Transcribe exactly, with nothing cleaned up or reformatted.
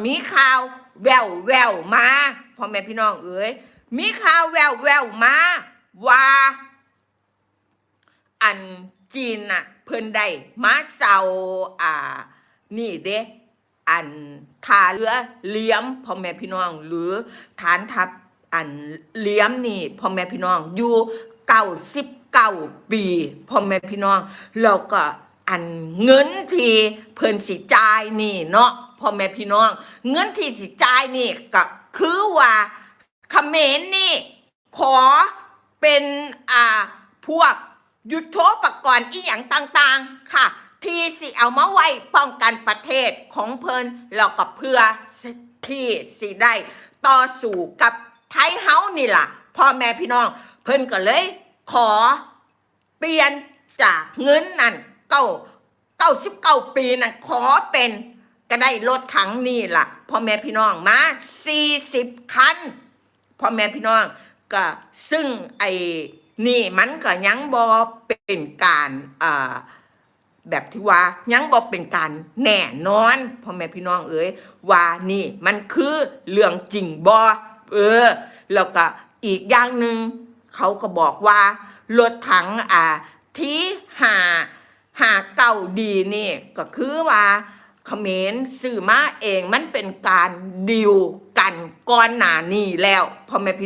มีข่าวแว่วๆมา พ่อแม่พี่น้องเอ๋ย มีข่าวแว่วๆมา ว่า อันจีนน่ะ เพิ่นได้มาเซา อ่า นี่เด้ อันท่าเรือเหลียม พ่อแม่พี่น้อง หรือฐานทัพอันเหลียมนี่ พ่อแม่พี่น้อง อยู่เก้าสิบเก้าปี พ่อแม่พี่น้อง แล้วก็อันเงินที่เพิ่นสิจ่ายนี่เนาะ พ่อแม่พี่น้อง เงินที่สิจ่ายนี่ก็คือว่า เขมรนี่ขอเป็น อ่า พวกยุทโธปกรณ์อีหยังต่างๆค่ะ ที่สิเอามาไว้ป้องกันประเทศของเพิ่น แล้วก็เพื่อที่สิได้ต่อสู้กับไทยเฮานี่ล่ะ พ่อแม่พี่น้อง เพิ่นก็เลยขอเปลี่ยนจากเงินนั่น เก้า เก้าสิบเก้าปีนั่น ขอเป็น ก็ได้รถถังนี่ล่ะ พ่อแม่พี่น้อง มาสี่สิบคัน พ่อแม่พี่น้อง ก็ซึ่งไอ้นี่มันก็ยังบ่เป็นการ อ่า แบบที่ว่ายังบ่เป็นการแน่นอน พ่อแม่พี่น้องเอ๋ย ว่านี่มันคือเรื่องจริงบ่ เออ แล้วก็อีกอย่างหนึ่ง เขาก็บอกว่ารถถัง อ่า ทีห้า ห้าเก้าดีนี่ ก็คือว่าเขมรซื้อมาเอง มันเป็นการดีลกันก่อนหน้านี้แล้ว พ่อแม่พี่น้อง